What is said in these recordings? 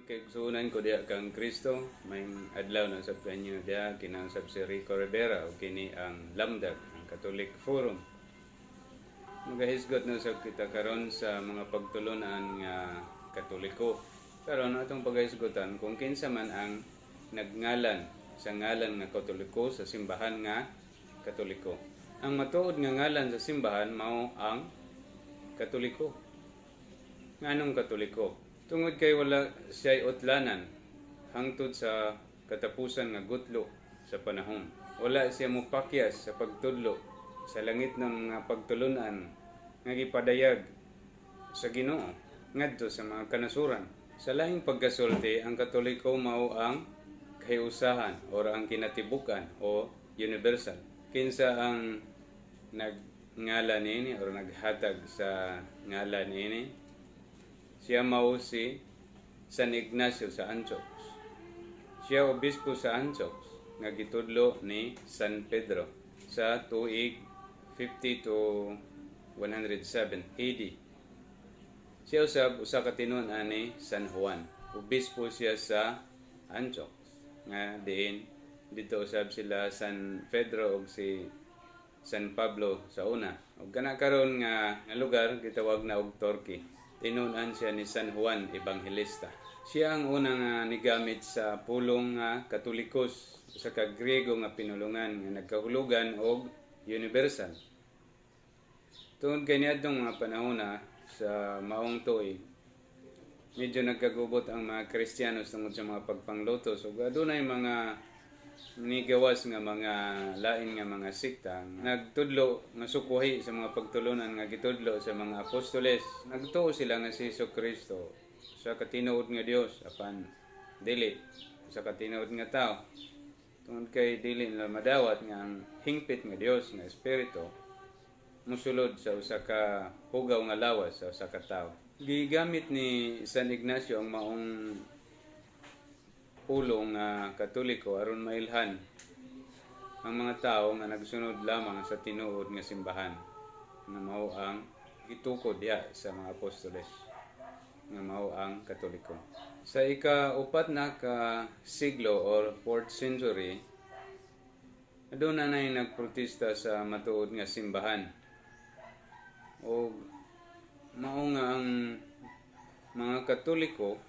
Kaigsuonan ko diha kang Kristo, maayong adlaw na sab kanyo diha. Kinausab si Rico Rivera ug kini ang Lamdag, ang Catholic Forum. Magahisgot na sab kita karon sa mga pagtulunan nga Katoliko. Karon, atong pagahisgotan kung kinsa man ang nagngalan sa ngalan nga Katoliko sa simbahan nga Katoliko. Ang matuod nga ngalan sa simbahan mao ang Katoliko. Nganong Katoliko? Tungod kay wala siya'y utlanan hangtod sa katapusan nga gutlo sa panahon. Wala siya mopakyas sa pagtudlo sa langit ng mga pagtulunan nga gipadayag sa Ginoo ngadto sa mga kanasuran. Sa lahing pagkasulti, ang Katoliko mao ang kahiusahan or ang kinatibukan o universal. Kinsa ang nagngalan niini or naghatag sa ngalan niini? Siya mao si San Ignacio sa Antioch. Siya obispo sa Antioch nga gitudlo ni San Pedro sa tuig 50 to 107 AD. Siya usab usa ka tinun-an ni San Juan. Obispo siya sa Antioch nga diin dito usab sila San Pedro ug si San Pablo sa una. Ug kana karon nga lugar gitawag na og Turkey. Tinun-an siya ni San Juan Evangelista. Siya ang unang nigamit sa pulong nga Katolikos, usa ka Griego nga pinulungan nga nagkahulugan og universal. Tungod kay niadtong mga panahon na sa maong tuig, medyo nagkagubot ang mga Kristiyanos tungod sa mga pagpanglutos ug adunay mga nigawas nga mga lain nga mga sekta nagtudlo nga sukuhi sa mga pagtulunan nga gitudlo sa mga apostoles. Nagtuo sila nga si Hesus Kristo sa katinuod nga Dios, apan dili sa katinuod nga tao, tungod kay dili nila madawat nga ang hingpit nga Dios nga espiritu musulod sa usa ka hugaw nga lawas sa usa ka tawo. Gigamit ni San Ignacio ang maong pulong nga Katoliko aron mailhan ang mga tao nga nagsunod lamang sa tinuod nga simbahan nga mao ang gitukod diha sa mga apostoles, nga mao ang Katoliko. Sa ika-4 na ka siglo or 4th century, aduna nay nagprotesta sa matuod nga simbahan. O mao nga ang mga Katoliko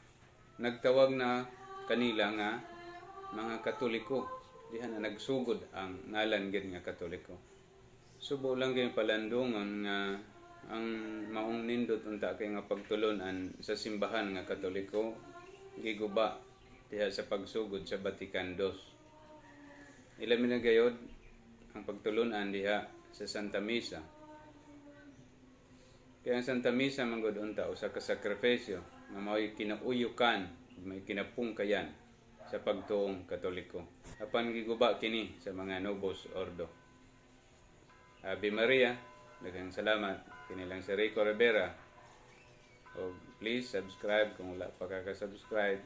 nagtawag na kanila nga mga Katoliko. Diha na nagsugod ang ngalan gid nga Katoliko. Subo lang kay palandungon nga ang maong nindot unta kay nga pagtulunan sa simbahan nga Katoliko giguba diha sa pagsugod sa Vatican II. Ilabi na gayod ang pagtulunan diha sa Santa Misa. Kaya ang Santa Misa man gud unta usa ka sakripisyo nga mao'y kinauyukan, may kinapungkayan sa pagtuong Katoliko. Apan giguba kini sa mga Novus Ordo. Ave Maria, daghang salamat. Kini lang si Rico Rivera. O please subscribe kung wala pa ka subscribe.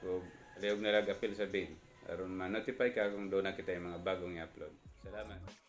O lihog na lang apil sa bell aron ma-notify ka kung duna kitay mga bagong i-upload. Salamat.